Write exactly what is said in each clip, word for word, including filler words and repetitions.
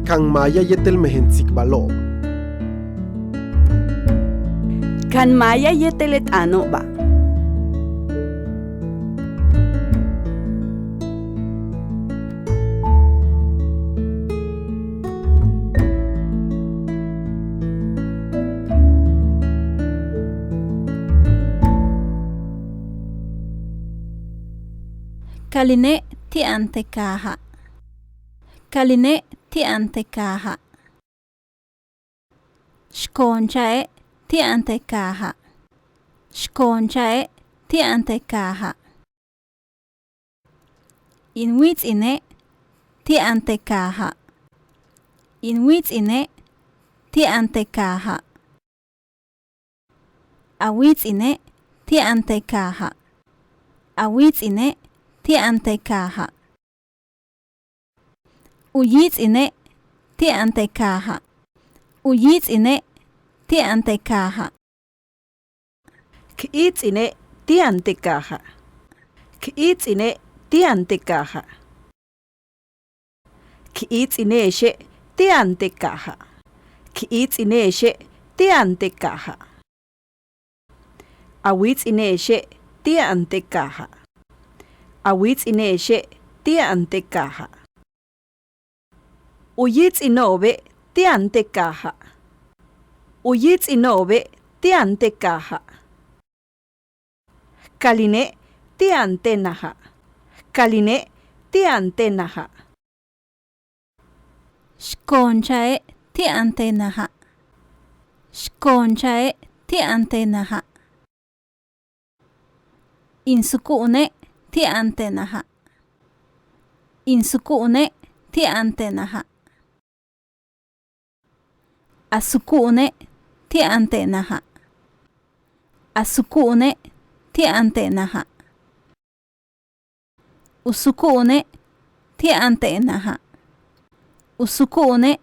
Kan maaya yéetel mejen tsikbalo'ob. Kan maaya yéetel le t'aano'oba'. Kaline' ti' yaan te kaaja'. Kaline' ti' yaan te kaaja'. Xkooncha'e' ti' yaan te kaaja'. Xkooncha'e' ti' yaan te kaaja'. In wits'ine' ti' yaan te kaaja'. In wits'ine' ti' yaan te kaaja'. A wits'ine' ti' yaan te kaaja'. A wits'ine' ti' yaan te kaaja'. U yits'ine' ti' yaan te kaaja'. U yits'ine' ti' yaan te kaaja'. K its'ine' ti' yaan te kaaja'. K its'ine' ti' yaan te kaaja'. K its'ine'exe' ti' yaan te kaaja'. K its'ine'exe' ti' yaan te kaaja'. A wits'ine'exe' ti' yaan te kaaja'. A wits'ine'exe' ti' yaan te kaaja'. U yits'ino'obe' ti' yaan te kaaja'. U yits'ino'obe' ti' yaan te kaaja'. Kaline' ti' yaan te naja'. Kaline' ti' yaan te naja'. Xkooncha'e' ti' yaan te naja'. Xkooncha'e' ti' yaan te naja'. In suku'une' ti' yaan te naja'. In suku'une' ti' yaan te naja'. A suku'une' ti' yaan te naja'. A suku'une' ti' yaan te naja'. U suku'une' ti' yaan te naja'. U suku'une'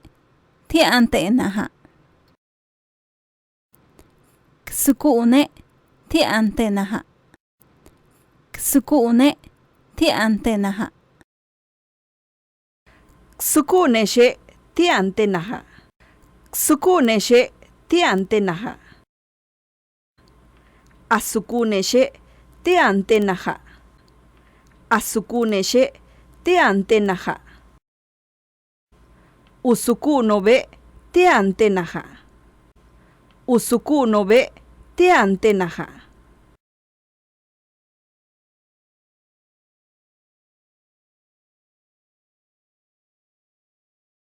ti' yaan te naja'. K suku'une' ti' yaan te naja'. K suku'une' ti' yaan te naja'. K suku'une'exe' ti' yaan te naja'. K suku'une'exe' ti' yaan te naja'. A suku'une'exe' ti' yaan te naja'. A suku'une'exe' ti' yaan te naja'. U suku'uno'obe' ti' yaan te naja'. U suku'uno'obe' ti' yaan te naja'.